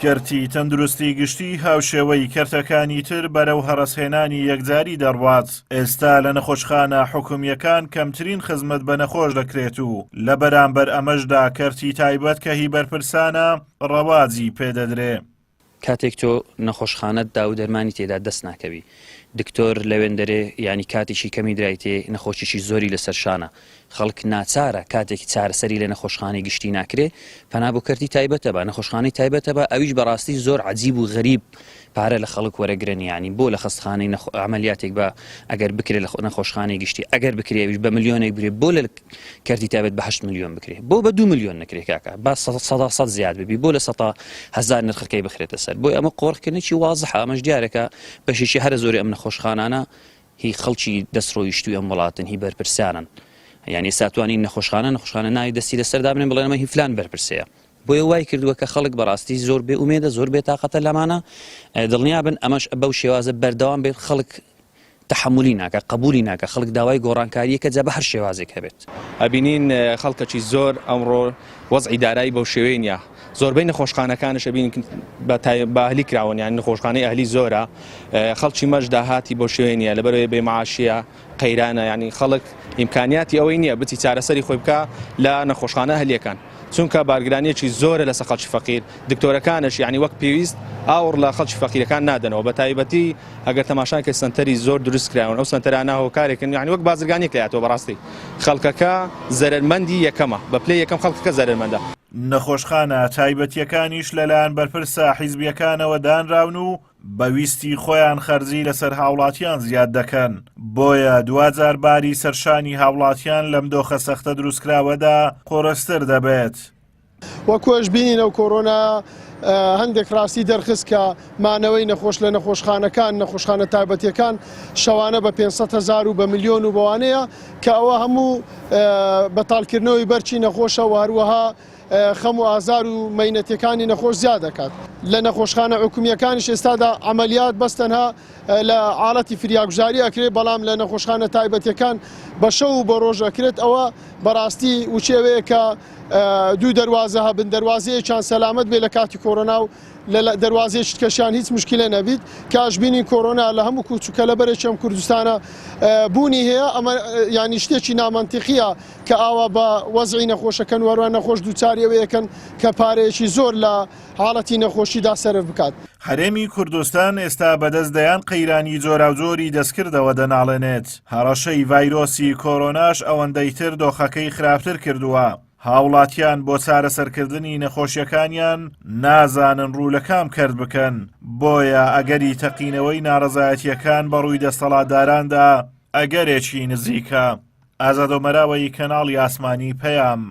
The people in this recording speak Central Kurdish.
کەرتی تەندروستی گشتی هاوشێوەی کەرتەکانی تر بەرەو هەرەسهێنانی یەکجاری دەڕوات، ئێستا لە نەخۆشخانە حکومییەکان کەمترین خزمەت بە نەخۆش دەکرێت و لە بەرامبەر ئەمەشدا کەرتی تایبەت کە هی بەرپرسانە ڕەواجی پێدەدرێ. کاتێک تۆ نەخۆشخانەت دا و دەرمانی تێدا دەست ناکەوی دکتۆر لەوێندەرێ یانی کاتێکی کەمی درایتێ نەخۆشیی زۆری لەسەر شانە خەڵک ناچارە کاتێک چارەسەری لە نەخۆشخانەی گشتی ناکرێ پەنا بۆ کەرتی تایبەتە بە نەخۆشخانەی تایبەتە بە ئەویش بەڕاستی زۆر عجیب و غەریب پارە لە خەڵک وەرەگرن یانی بۆ لە خەستخانەی عملیاتێک بە ئەگەر بکرێ لە نەخۆشخانەی گشتی ئەگەر بکرێ ئەویش بە ملیۆنێک برێ بۆ لە کەرتی تایبەت بە هەشت ملیۆن بکرێ بۆ بە دو ملیۆن نەکرێ کاکە با سەدا سەد زیاد ببی بۆ لە سەتا هەزار نرخەکەی بخرێتە سەر بۆی ئەمە قۆرخکردنێکی وازحە ئەمەش دیارەکە بەشێکی هەرە زۆری ئەم نەخۆشخانانە هی خەڵکی دەستڕۆیشتووی ئەم وڵاتن هی بەرپرسیارن یعنی ئێستا توانین نەخۆشخانە نەخۆشخانە ناوی دەستی لەسەر دابنێن بڵێن ئەمە هی فلان بەرپرسەیە بۆیە وای کردووە کە خەڵک بەڕاستی زۆر بێ ئومێدە زۆر بێتاقەتە لەمانە دڵنیابن ئەمەش بەو شێوازە بەردەوام بێت خەڵک تەحەمولی ناکا قەبولی ناکا خەڵک داوای گۆڕانکاریەکە جا بە هەر شێوازێک هەبێت. ئەبینین خەڵکەکی زۆر ئەمڕۆ وەزعی دارایی بەو شێوەیە نیە زۆربەی نەخۆشخانەکانش ئەبینین بە بە ئەهلی کراون یان نەخۆشخانەی ئەهلی زۆرە خەڵکی مەش داهاتی بەو شێوەیە نیە لەبەرەوەی بێ معاشیە قەیرانە ینی خەڵک ئیمکانیاتی ئەوەی نییە بچی چارەسەری خۆی بکە لە نەخۆشخانە ئەهلیەکان چونکە بارگرانیەکی زۆرە لەسەر خەڵکی فەقیر دکتۆرەکانش یعنی وەک پێویست ئاوڕ لە خەڵکی فەقیرەکان نادەنەوە بە تایبەتی ئەگەر تەماشای کە سەنتەری زۆر دروست کراون ئەو سەنتەرانە هۆکارێکن یعنی وەک بازرگانیەک لاتەوە بەڕاستی خەڵکەکە زەرەرمەندی یەکەمە بە پلەی یەکەم خەڵکەکە زەرەرمەندە. نەخۆشخانە تایبەتیەکانیش لەلایەن بەرپرسە حیزبیەکانەوە دانراون و بە ویستی خۆیان خەرجی لەسەر هاوڵاتیان زیاد دەکەن، بۆیە دواجار باری سەرشانی هاوڵاتیان لەم دۆخە سەختە دروستکراوەدا قورستر دەبێت. وەکو ئەشبینین ئەو کۆرۆنایە هەندێک ڕاستی دەرخست کە مانەوەی نەخۆش لە نەخۆشخانەکان نەخۆشخانە تایبەتیەکان شەوانە بە 500 هەزار و بە ملیۆن و بەوانەیە کە ئەوە هەموو بەتاڵکردنەوەی بەرچی نەخۆشە و هەروەها خەم و ئازار و مەینەتیەکانی نەخۆش زیاد دەکات. لە نەخۆشخانە حکومییەکانیش ئێستادا عەمەلیات بەس تەنها لە حاڵەتی فریاگوزاری ئەکرێت، بەڵام لە نەخۆشخانە تایبەتیەکان بە شەو و بە ڕۆژ ئەکرێت، ئەوە بەڕاستی وچێوەیە کە دوو دەروازە هەبن، دەروازەیەکیان سەلامەت بێت لە کاتی کۆرۆنا و لە دەروازەیەکی تکەشیان هیچ مشکلە نەبیت، کە ئەشبینین کۆرۆنا لە هەموو کوچ و کەلەبەرێکی ئەم کوردستانە بوونی هەیە، ئەمە یانی شتێکی نامەنتیقیە. کە ئاوا بە وەزعی نەخۆشەکەن و هەروەها نەخۆش دووچاری ئەوەیەکەن کە پارەیەکی زۆر لە حاڵەتی نەخۆشیدا سەرف بکات. هەرێمی کوردستان ئێستا بەدەست دەیان قەیرانی جۆراوجۆری دەستکردەوە دەناڵێنێت، هەڕەشەی ڤایرۆسی کۆرۆناش ئەوەندەی تر دۆخەکەی خراپتر کردووە، هاوڵاتیان بۆ چارەسەرکردنی نەخۆشیەکانیان نازانن ڕوو لە کام کەرت بکەن، بۆیە ئەگەری تەقینەوەی ناڕەزایەتیەکان بەڕووی دەستەڵاتداراندا ئەگەرێکی نزیکە. ئازاد ئۆمەراوەیی کەناڵی ئاسمانی پەیام.